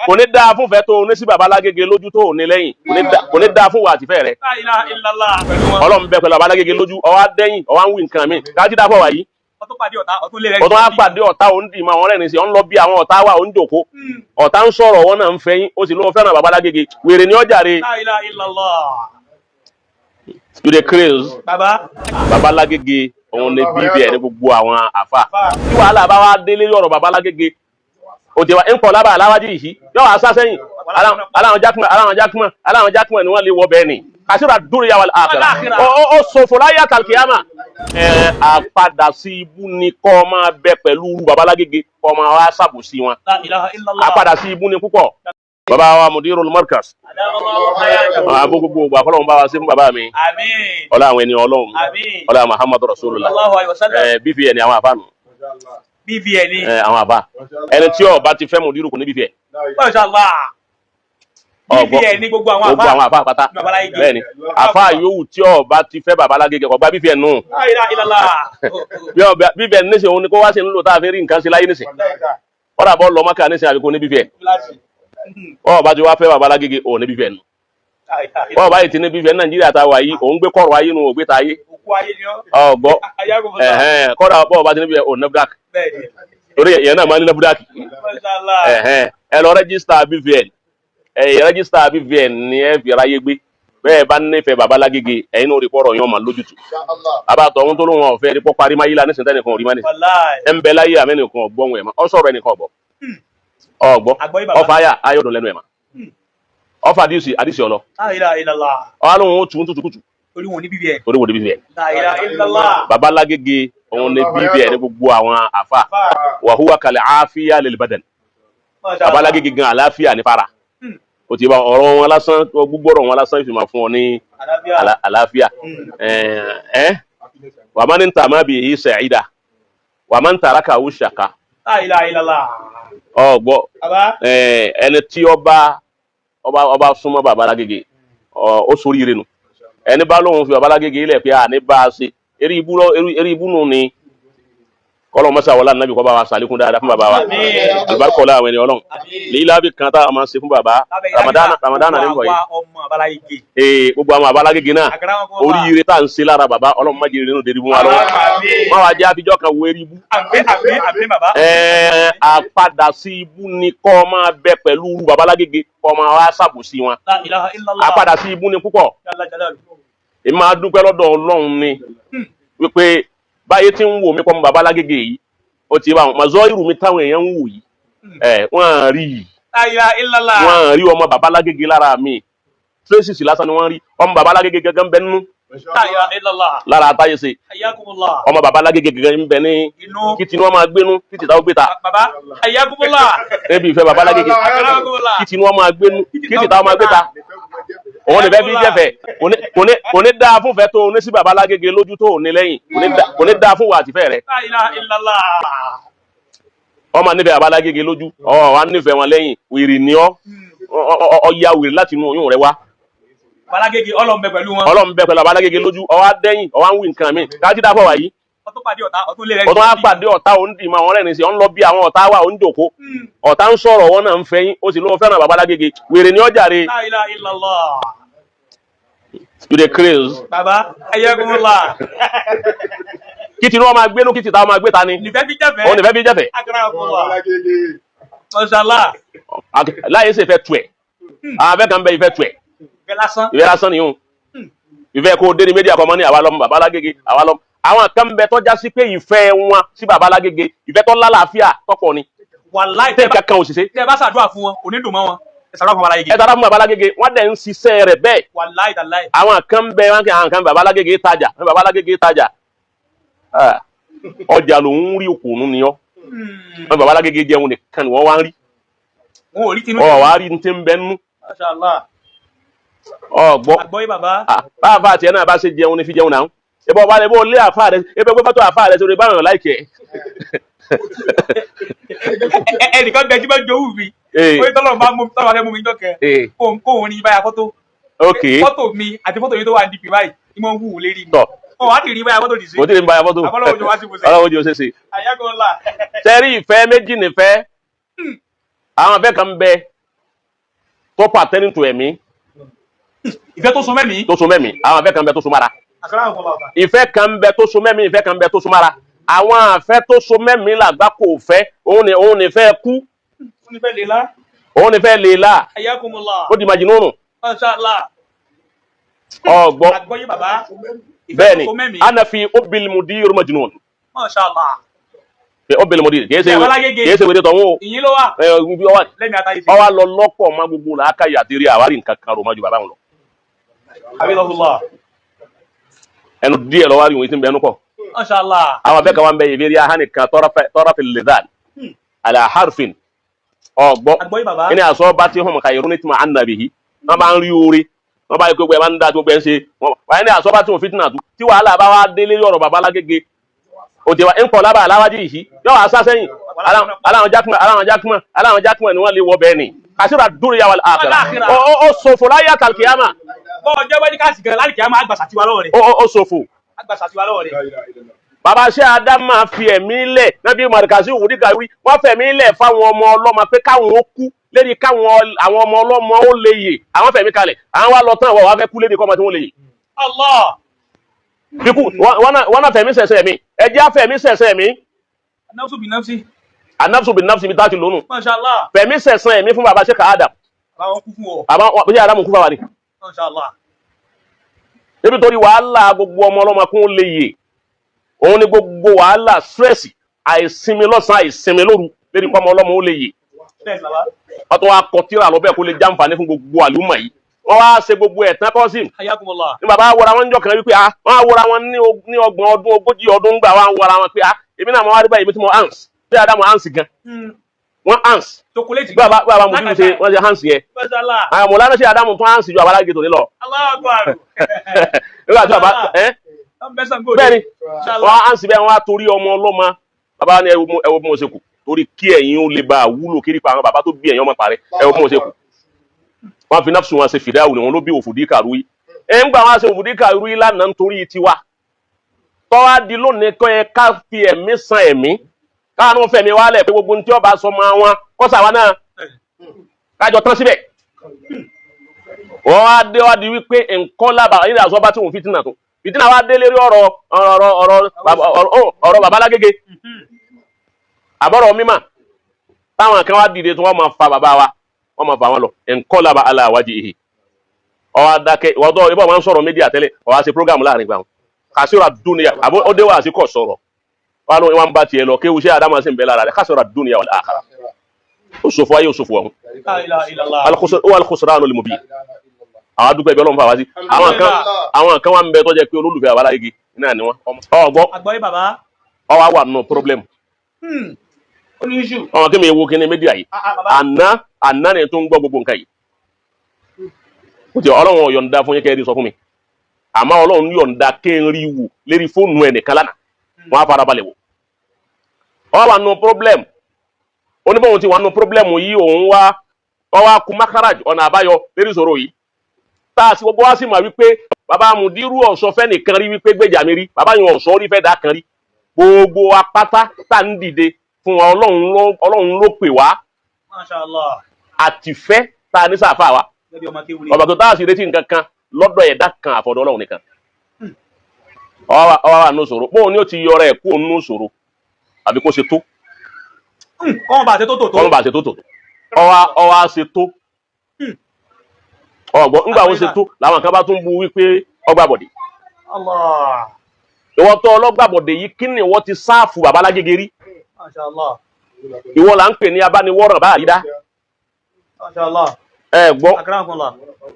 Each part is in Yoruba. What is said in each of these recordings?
Kò ní dáa fúnfẹ́ tó o ní sí baba Lágége lójú tó o ní lẹ́yìn. Kò ní dáa fún wa àtìfẹ́ rẹ. La ilaha illallah pẹ̀lú wọn. Ọlọ́run bẹ pẹ̀lú baba Lágége lójú, ọwọ́ adẹ́yìn, ọwọ́ ń wí nǹkan mi kájí dáfọ̀ wáyé. Ọtún pàdé ọ̀tá, ọtún lé rẹ̀. Ọtún á pàdé ọ̀tá, òun dì mọ́ àwọn rẹ̀ sí, ọ̀n lọ bí àwọn ọ̀tá wà, òun jòkó, ọ̀tá ń sọ̀rọ̀, wọn náà ń fẹ́yìn, ó sì lóun fẹ́ràn baba Lágége. Wèrè ní ọjà rẹ̀. La ilaha illallah. You dey craze. Bàbá. Baba Lágége, òun ni bíbí ẹ̀ ní gbogbo àwọn àfa. Tí wàhálà bá wá délé ọ̀rọ̀ baba Lágége, ó ti wá ń kọ̀ lábàá aláwájú yìí, yóò wá sá sẹ́yìn. Aláwọn jákùmọ̀, aláwọn jákùmọ̀, aláwọn jákùmọ̀ ni wọ́n lè wọ bẹ́ẹ̀ ni kàṣírà dúró yà wà àkàrà ó sòfò láyé àtàlùkìyàmà. Ẹ àpadà sí ibú ni kọ́ máa bẹ pẹ̀lú baba Lágége, kọ́ máa wá ṣàbòsí wọn. La ilaha illallah. Àpadà sí ibú ni púpọ̀. Baba wa Mudirul Markaz, àbó gbogbo ògbà, kọ́lọ́run bá wa sí fún bàbá mi. Àmín. Ọlá àwọn ẹni Ọlọ́run. Àmín. Ọlá Muhammadu Rasulullah. Sallallahu alaihi wasallam. Ẹ BVN ni àwọn àfa nù. BVN ni. Ẹ àwọn àfa, ẹni tí ó bá ti fẹ́ Mudiru kò ní BVN. Masha Allah. Ọgbọ́. BVN ni gbogbo àwọn Gbogbo àfa. àwọn àfa pátá. Baba Lágége. Bẹ́ẹ̀ni, àfa yòówù tí ó bá ti fẹ́ baba Lágége kò gba BVN nù. La ilaha illallah. Bí ọbẹ BVN nísìnyí, òun ni kó wá sí nílò tá a fi rí nǹkan sí láyé nísìnyí. Kọ́dà bọ́ lọ Mákà nísìnyí, àbíkó ní BVN. Ó bá ti wá fẹ́ baba Lágége, ò ní BVN nù. La ilaha illallah. Ó bá yìí ti ní BVN Nàìjíríà tá a wà yìí, òun gbé kọ̀rọ̀ ayé nu, ògbé ta ayé. Òkú ayé ni ọ́. Ọgbọ́. Ayagunmọ̀sá. Ẹ̀hẹ́n, kọ́dà bọ́ bá ti ní BVN, ò NAFDAC. Bẹ́ẹ̀ni. Torí ìyẹn náà máa ní NAFDAC. Masha Allah. Ẹ̀hẹ́n, ẹ lọ register BVN. Ẹ register BVN ni ẹ fi ráyé gbé. Bẹ́ẹ̀ bá nífẹ̀ẹ́ baba Lágége, ẹ̀yin náà rí pọ̀rọ̀ yẹn máa lójútu. Bàbá àtọ̀hún tó lóun ọ̀fẹ́ rí pọ́ parí máyé la nísìnyí, tẹ́nìkan ò rí má nísìnyí. Wallahi. Ẹ ń bẹ láyé, àmẹ́nìkan ọ̀gbọ́n ẹ̀ mọ́ ọ sọ̀rọ̀, ẹnìkan ọ̀gbọ́ ọ̀gbọ́. Àgbọ́yé bàbá. Ọfà ayà ayọ̀dùn lẹ́nu ẹ̀ mọ́, ọfà àdìsí àdìsí ọlọ. La ilaha illallah. Ọ̀hán lóun ó tún tútù kùtù. Orí wọn ní BVN. Torí wò ní BVN. La ilaha illallah. Baba Lágége, òun ni BVN ní gbogbo àwọn àfà. Wàhúwà kalẹ̀ àáfíà lil badan. Masha Baba Allah. Lágége gan àláfíà ní fara. O ti bá ọ̀rọ̀ wọn lásán, gbogbo ọ̀rọ̀ wọn lásán ìfìmọ̀ fún ọ ní Àlàáfíà. Àlàáfíà. Ẹ wà má ní ta má bi èyí sa'ida wà má ń tàrà kàwé ṣàkà. La ilaha illallah. Ọgbọ. Bàbá. Ẹni tí ọba súnmọ́ baba Lágége, ó sórí ire nu. Ẹni bá lóun fi baba Lágége ilẹ̀ pé àní bá a ṣe eré ibú eré ibú nù ni. Kọ́lọ́ mọ́sá wọlé ànábì kọ́ bá wa sàlékún dáadáa fún baba wa. Àmín. Alibarika àwọn ẹni Ọlọ́run. Àmín. Lílá bí kan tá a máa ṣe fún baba Ramadana, Ramadana ní bọ̀ yìí. Àwa ọmọ Baba Lágége. Ee, gbogbo àwọn baba Lágége náà, Àkàrà wọn kọ́. oríire tá à ń ṣe lára baba, Ọlọ́run má jẹ́ nínú dérí fún wa lọ́wọ́. Àmín. Má wàá jẹ́ àfijọ́ kan wo eré ibú. Àmín, àmín, àmín bàbá. Ẹ̀ẹ́, àpadà sí ibú ni kọ́ máa bẹ pẹ̀lú baba Lágége, kọ́ máa wá ṣàbòsí wọn. La ilaha illallah. Àpadà sí ibú ni púpọ̀. Jalla jalaluhu. Èmi máa dúpẹ́ lọ́dọ̀ Ọlọ́run ni wípé báyé tí ń wò mí kọ́ mọ baba Lágége yìí, ó ti bá wọn màzọ́ irú mi táwọn èèyàn ń wò yìí, ẹ̀ wọ́n á rí yìí. La ilaha illallah. Wọ́n á rí ọmọ baba Lágége lára mi. Traces lásán ni wọ́n rí. Ọmọ baba Lágége gẹ́gẹ́ ń bẹ nínú La ilaha illallah. lára àtàyè ṣe. Hayyakumullah. Ọmọ baba Lágége gẹ́gẹ́ ń bẹ ní Inú. kí tinú ọmọ agbénú, kí tìta ó gbé ta. Bàbá. Hayyakumullah. Níbi ìfẹ́ baba Lágége, Akramakumullah. kí tinú ọmọ agbénú, kí tìta ọmọ agbé ta. Òun lè fẹ́ fi jẹ́fẹ̀. Kò ní dáa fúnfẹ́ tó o ní sí baba Lágége lójú tó o ní lẹ́yìn. Kò ní dáa fún wa àtìfẹ́ rẹ. La ilaha illallah. Ọmọ nífẹ̀ẹ́ baba Lágége lójú, ọ wà nífẹ̀ẹ́ wọn lẹ́yìn, wèrè ni ọ́. Ọ ya wèrè láti inú oyún rẹ wá. Baba Lágége, Ọlọ́run bẹ pẹ̀lú wọn. Ọlọ́run bẹ pẹ̀lú baba Lágége lójú, ọwọ́ adẹ́yìn, ọwọ́ ń wí nǹkan mi kájí dáfọ̀ wáyé. Ọtún pàdé ọ̀tá, ọtún lé rẹ̀. Ọtún á pàdé ọ̀tá, òun dì mọ́ àwọn rẹ̀ sí, ọ̀n lọ bí àwọn ọ̀tá wà, òun jòkó, ọ̀tá ń sọ̀rọ̀, wọn náà ń fẹ́yìn, ó sì lóun fẹ́ràn baba Lágége. Wèrè ni ọjà rè. La ilaha illallah. You dey craze. Bàbá. Hayyakumullah. Kí tinú ọmọ agbénú, kí tìta ọmọ agbé ta ni. Nìfẹ́ fi jẹ́fẹ́. Òun nìfẹ́ bí jẹ́fẹ̀. Akramakumullah. Mashallah. Láyé ṣe fẹ́ tu ẹ̀, àwọn afẹ́ kan bẹ ìfẹ́ tu ẹ̀. Ìfẹ́ lásán. Ìfẹ́ lásán nìyún, ìfẹ́ kó dé ní méjì àkọ́mọ́ ní àwa lọ́mọ baba Lágége, àwa lọ́mọ. Àwọn kan bẹ tọ́já sí pé ìfẹ́ wọn sí baba Lágége, ìfẹ́ tó lálàáfíà tọ́pọ̀ ni. Wàláì. Tẹ́ kankan ò sì ṣe. Tẹ́ bá ṣàdúrà fún wọn, kò ní dùn mọ́ wọn. Ẹ ṣàdúrà fún Baba Lágége. Ẹ tara fún baba Lágége, wọ́n dẹ̀ ń ṣiṣẹ́ rẹ̀ bẹ́ẹ̀. Wàláì tàláì. Àwọn kan bẹ wọn kí àwọn kan baba Lágége tajà, baba Lágége tajà. Ah, ọjà lòún rí, òkùnú ni ọ wọn baba Lágége jẹun nìkan ni wọ́n wá ń rí. Wọn ò rí tinú. Ọ wá rí ní ti ń bẹ nú. Mashallah. Ọ gbọ́. Àgbọ́yé bàbá. Ah, bá àfa àti ẹ náà bá ṣe jẹun ní fi jẹun náà, ebe ọba ebe olé àfa rẹ, ebe gbé fọ́tò àfa rẹ sórí báwọn láìkẹ. Ẹnìkan bẹ tí bá jowú mi. Ó ní tọ́lọ̀ bá mú, tọ́lọ̀ bá fẹ́ mú mi jọ́kẹ́. Kóun ní báyà fọ́tò. Fọ́tò mi àti fọ́tò mi tó wà ní DP báyìí ni mo ń wù ú lérí mi. Tọ́. Wọn wá ti rí báyà fọ́tò dì sí. Kò tí ì ní báyà fọ́tò. Àbọ̀lọ́wọ́ ojú wa sí ibùsẹ̀. Ọlọ́wọ́ ojú ó ṣe ṣe. Àyákọ́lá. Sẹ́rí, ìfẹ́ méjì nífẹ̀ẹ́. Àwọn afẹ́ kan bẹ tó pàtẹ́nì tó ẹ̀mí. Ìfẹ́ tó so mẹ́mí. Tó so mẹ́mí. Àwọn afẹ́ kan bẹ tó so mára. Akramakumullah. Ìfẹ́ kan bẹ tó so mẹ́mí, ìfẹ́ kan bẹ tó so mára. Àwọn afẹ́ tó so mẹ́mí làgbà kò fẹ́, òun ni fẹ́ kú. Ó ní fẹ́ lè lá. Òun ni fẹ́ lè la. Hayyakumullah. Ó di màjínúnù. Masha Allah. Ọgbọ́. Àgbọ́yé bàbá. Ìfẹ́ Bẹ́ẹ̀ tó ni so mẹ́mí. Ana fi obil mudir majnun. Masha Allah. Fi obil mudir kìí ṣe Ìyàwó alágége. Kìí ṣe wèrè tọ̀hún o. Ìyín ló wà. Ẹ ibi ọwà Lẹ́mi àtàyè sí. ọwà lọ lọ́pọ̀ ma gbogbo làákàyè àti rí àwárí nǹkan kan rò má ju bàbá wọn lọ. Hafizahullah. Ẹnu díẹ̀ lọ́wọ́ àrí ìwé tí ń bẹ ẹnu kọ. Masha Allah. Àwọn abẹ́ kan wà ń bẹ ìbéèrè ahánì kan tọ́rọ́fì lẹ́dàn àlà harfin ọgbọ́. Àgbọ́yé bàbá. Ẹni àsọ bá ti hàn kàyẹ̀rú ní tìmọ̀ ànàbì yìí wọ́n bá ń rí oore, wọ́n bá yẹ kó gbẹ máa ń dá tó gbẹ ń ṣe wọ́n ní àsọ bá tí wọ́n fitinà tó tí wàhálà bá wá délé ọ̀rọ̀ bàbá lágége òtí wa ń kọ̀ lábà aláwájú yìí yóò wá sá sẹ́yìn. Aláwọn jákùmọ̀, aláwọn jákùmọ̀, aláwọn jákùmọ̀ ni wọ́n lè wọ bẹ́ẹ̀ ni kàṣírà dúró yà wà àkàrà ó ṣòfò láyé àtàlùkìyàmà. Bọ́ ọjọ́ wẹ́ní káàsì gan láti kí a máa gbàsà tiwa lọ́wọ́ rẹ̀. Ó ṣòfò. Agbàsà tiwa lọ́wọ́ rẹ̀. Bàbá ṣé Adama fi ẹ̀mí lẹ̀ nábì Màrìkàsí òwúdíkà wí wọ́n fẹ̀mí lẹ̀ fáwọn ọmọ ọlọ́mọ pé káwọn ó kú lérí káwọn àwọn ọmọ ọlọ́mọ ó lè yè. Àwọn fẹ̀mí kalẹ̀, àwọn wá lọ tán, àwọn wá fẹ́ kú lérí kọ́mọ tí wọ́n lè yè. Allah. Fikú wọn náà fẹ̀mí sẹ̀sẹ̀ mi, ẹjẹ́ àfẹ̀mí sẹ̀sẹ̀ mi. Nafsu bi nafsi. Anafsu bin nafsi bi tá a ti lónù. Masha Allah. Fẹ̀mí sẹ̀sẹ̀ mi fún bàbá ṣé Adam. Àwọn kú fún ọ. Àbá ṣé Adam kú fáwa ni. Masha Allah. Níbi torí wàhálà gbogbo ọmọ ọlọ́mọ kún lè yè, òun ni gbogbo wàhálà, stress, àìsinmi lọ́sàn-án, àìsinmi lóru lérí kọ́ ọmọ ọlọ́mọ ó lè yè. Bẹ́ẹ̀ ni bàbá. Wọ́n tún wá kọ tíra lọ bẹ́ẹ̀ kó lè jàǹfààní fún gbogbo àlùmọ̀ yìí. Wọ́n wá ṣe gbogbo ẹ̀ tán kọ́sìm. Hayyakumullah. Ní bàbá wọra wọn jọ kan wípé ah, wọ́n á wọra wọn ní 30 ọdún, 40 ọdún gbà, wọ́n á wọra wọn pé ah, èmi náà mo wá rí báyìí, èmi tí mo hans bí Adamu hans gan, wọ́n hans. Chocolate. Bí bàbá mo tún ṣe wọ́n ṣe hans yẹn. Masha Allah. Àwọn mọ̀lánà ṣe Adamu tún hans ju àbálágé tòní lọ. Allahu akbar. Nígbà tí bàbá ẹ bẹ́ẹ̀ ni Masha Allah. wọ́n hans bẹ́ẹ̀, wọ́n á torí ọmọ ọlọ́mọ. Bàbá ni ẹ wo bí mo ṣe kù torí kí ẹ̀yin ó lè bá a wúlò kiri pa àwọn bàbá tó bí ẹ̀yin ọmọ parẹ́, ẹ wo bí mo ṣe kù. Wọ́n fi nafsu wọn ṣe fìdáwù ni wọn ló bí òfòdí kàrú yìí. Ẹ ń gbà wọn ṣe òfòdí kàrú yìí lánàá nítorí tiwa tọ́wá di lónìí kọ́ ẹ ká fi ẹ̀mí san ẹ̀mí káàánú fẹ̀mí wálẹ̀ pé gbogbo ní tí ọba sọ máa wọn kọ́sà wa náà kájọ tán síbẹ̀. Wọ́n wá dé wá di wípé nǹkan lábà nígbà tó bá tí òun fìtínà tó fìtínà wá dé lérí ọ̀rọ̀ ọ̀rọ̀ ọ̀rọ̀ ọ̀rọ̀ babalágége àbọ̀rọ̀ mímà táwọn kan wá dìde tí wọ́n máa fa bàbá wa, wọ́n máa fa wọn lọ nǹkan lábà aláwájú ìhì ọwọ́ adákẹ́ ìwọ́dọ̀ ibà máa ń sọ̀rọ̀ media tẹ́lẹ̀, ọwọ́ àṣẹ program láàrin gbà wọn kàṣírà dúnìyà àbó ó dé wá sí kò sọ̀rọ̀ wọn ló wọn bá tiẹ̀ lọ kéwu ṣé Adama sì ń bẹ lára rẹ̀. Kàṣírà dúnìyà wal akhirah, ó ṣòfò ayé, ó ṣòfò ọ̀hún. La ilaha illallah. Wal khusranul mubin. Àwọn adúgbò ẹgbẹ́ ọlọ́run fà wá sí. Àwọn kan wà ń bẹ tó jẹ́ pé olólùfẹ́ àbáláyégi náà ni wọ́n ọgbọ́. Àgbọ́yé bàbá. Ọwọ́ wà nù problem. Ó ní issue. Ọmọ kí mi wo kíní media yìí. Ah, ah, bàbá. Àná àná ni tó ń gbọ́ gbogbo nǹkan yìí. Kò tí ọlọ́run yọ̀ǹda fún yín kẹ́ ẹ rí sọ fún mi, àmọ́ ọlọ́run yọ̀ǹda kí n rí wò lérí fóònù ẹnìkan lánàá, wọ́n á farabalẹ̀ wò. Ọ wà nù problem, oníbòhun ti wà nù problem yìí, òun wá ọ wá kú makaraj ọ̀nà àbáyọ lérí ìṣòro yìí tá a sì gbogbo wá sì mọ̀ wípé bàbá Mùdírù ọ̀sọ́ fẹ́ nìkan rí wípé gbèjà mi rí bàbá yẹn ọ̀sọ́ rí fẹ́ dá kan rí gbogbo apáta tá à ń dìde fún wa, ọlọ́run ló pè wá. Masha Allah. Àtìfẹ́ tá a ní sáfà wa. Gẹ́gẹ́ bí ọmọ kéwú ni. Ọba tó tá a sì retí nǹkan kan lọ́dọ̀ ẹ̀dá kan àfọ̀dọ̀ ọlọ́run nìkan. Ọwọ́ wa nù sòrò bóun ni ó ti yọrọ ẹ̀ kó nù sòrò àbí kó ṣe tó. Kọ́mọ̀ bá ṣe tó tò tó. Kọ́mọ́ bá ṣe tó tò, ọwọ́ á ṣe tó ọgbọ́n ńgbà ó ṣe tó làwọn kan bá tún bu wípé ọgbà bọ̀dé. Allah. Ìwọ tó ọlọ́gbà bọ̀dé yìí, kí ni ìwọ ti sáàfù bàbá lágége rí? Masha Allah. Ìwọ là ń pè ní abániwọ́ràn bá àrídá. Masha Allah. Ẹ gbọ́. Akramakumullah.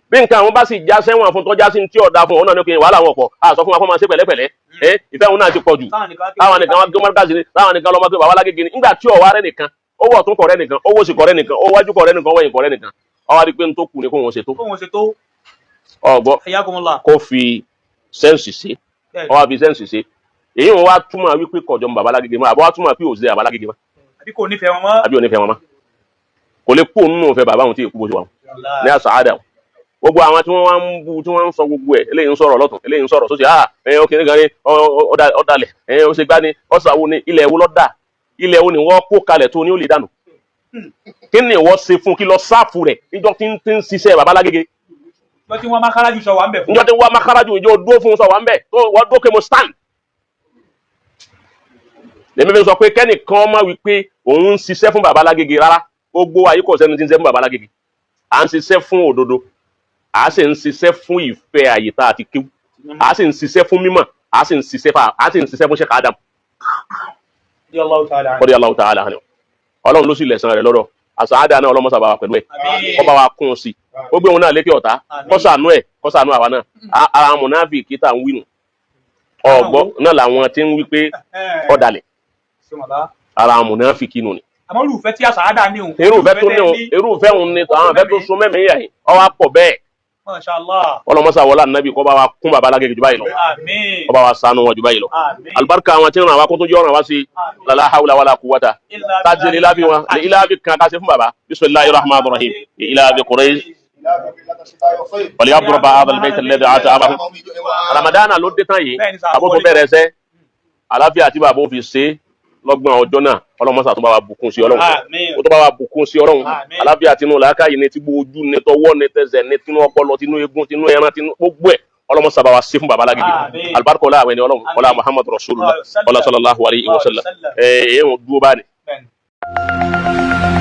Bí nǹkan àwọn bá sì já sẹ́wọ̀n fún tọ́já sí tí ọ̀dà fún òun náà ní pé wàhálà wọn pọ̀, a sọ fún wa kó máa ṣe pẹ̀lẹ́pẹ̀lẹ́ ẹ, ìfẹ́ òun náà ti pọ̀ jù. Táwọn nìkan Táwọn nìkan wá gbé mọ́tàsí ni, táwọn nìkan lọ́mọ pé bàbá lágége ni. Ńgbà tí ọ̀wá rẹ̀ nìkan, owó ọ̀tún kọ̀rẹ́ nìkan, owó sì kọ̀rẹ́ nìkan, owó wájú kọ̀rẹ́ nìkan, owó ẹ̀yìn kọ̀rẹ́ nìkan, ọwọ́ adé pé n tó kù ní kó wọn ṣe tó. Kóhun ṣe tó. Ọgbọ́. Hayyakumullah. Kó fi sense ṣe. Bẹ́ẹ̀. Ọwọ́ fi sense ṣe èyí, wọn wá túmọ̀ wípé kọjọ mọ bàbá lágége mọ́, àbọ̀ wá túmọ̀ pé òṣìṣẹ́ bàbá lágége mọ́. Àbí kò nífẹ̀ẹ́ wọn mọ́. Àbí onífẹ̀ẹ́ wọn mọ́, kò lè kó nínú òfẹ́ bàbá òun tí èkú bó ṣe wà ní àṣà àdà. Gbogbo àwọn tí wọ́n wá ń bu, tí wọ́n ń sọ gbogbo ẹ̀, eléyìí ń sọ̀rọ̀ lọ́tún, eléyìí ń sọ̀rọ̀ sósì, ah ẹ̀yin ó kìíní kan ní ọ̀dàlẹ̀, ẹ̀yin ó ṣe gbá ní ọ̀sàwò ní ilẹ̀ wo lọ́dà, ilẹ̀ wo ni wọ́n kó kalẹ̀ tó ní ó lè dànù. Kí ni ìwọ ṣe fún? Kí lọ sáàfù rẹ̀ níjọ́ tí ń tí ń ṣiṣẹ́ baba Lágége? Lọ tí wọ́n máa kárájú sọ wà ń bẹ̀ fún. Níjọ́ tí ń wá makaraju, ìjọ dúró fún sọ wà ń bẹ̀ tó wọ́n dókè mo stand. Lèmi fi sọ pé kẹ́nìkan má wí pé òun ń ṣiṣẹ́ fún baba Lágége rárá. Gbogbo ayé kò sẹ́ni tí ń ṣiṣẹ́ fún baba Lágége. À ń ṣiṣẹ́ fún òdodo, à sì ń ṣiṣẹ́ fún ìfẹ́ àyè tá a ti kíw, à sì ń ṣiṣẹ́ fún mímọ̀, à sì ń ṣiṣẹ́ fún Sheikh Adam. Radiyallahu ta'ala anhu. Radiyallahu ta'ala anhu. Ọlọ́run ló sì lẹ̀san rẹ̀ lọ́dọ̀ àṣàádà náà. Ọlọ́mọ sábà wà pẹ̀lú ẹ̀. Àmín. Kọ́ bá wa kún un sí, ó gbé òun náà lékè ọ̀tá. Àmín. Kó ṣàánú ẹ̀, kó ṣàánú àwa náà. Ara mùnáfíkí tá à ń wí nù ọ̀gbọ́ náà làwọn tí ń wí pé ọ̀dàlẹ̀. Ṣé bàbá? Ara mùnáfíkí nù ni. Àmọ́ irúfẹ́ tí àṣàádà ní òun. Irúfẹ́ tó ní òun, irúfẹ́ òun ni àwọn afẹ́ tó so mẹ́mìí yà yìí ọwọ́ àpọ̀ bẹ́ẹ̀. Masha Allah. Ọlọ́mọsá wọlé ànábì kọ́ bá wa kún bàbá Lágége jù báyìí lọ. Àmín. Kọ́ bá wa ṣàánú wọn jù báyìí lọ. Àmín. Alibarika àwọn tí ń ràn wá kó tó jẹ́ ọ̀ràn wá sí. Lálá hawla wàlá quwwata. Illa kájí ní lábí wọn ní ilá bí kan ká ṣe fún bàbá. Bismillahir rahmanir rahim. Ilá bí Quraysh wàlíyàbùrọ̀ bá hadha al-bayt alladhi at'amahum. Ramadana ló dé tán yìí. Bẹ́ẹ̀ni sà, àbó tó bẹ̀rẹ̀ ẹsẹ̀ àlàáfíà tí bàbá ó fi ṣe lọ́gbọ̀n ọjọ́ náà, ọlọ́mọsà tó bá wa bùkún sí ọlọ́run. Àmín. Ó tó bá wa bùkún sí ọlọ́run. Àmín. Àlàáfíà tinú làákàyè ní tí ojú ní tọwọ́ ní tẹsẹ̀ ní tinú ọpọlọ tinú egun tinú ẹran tinú gbogbo ẹ̀, ọlọ́mọsà bá wa ṣe fún bàbá Lágége. Àmín. Alibarika ọlá àwọn ẹni ọlọ́run ọlá Àmín. Muhammadu rasulullah Sallallahu ọlá sallallahu alayhi wa sallam. sallam. Ẹ̀ ẹ̀ ń dúró báyìí. Bẹ́ẹ̀ni.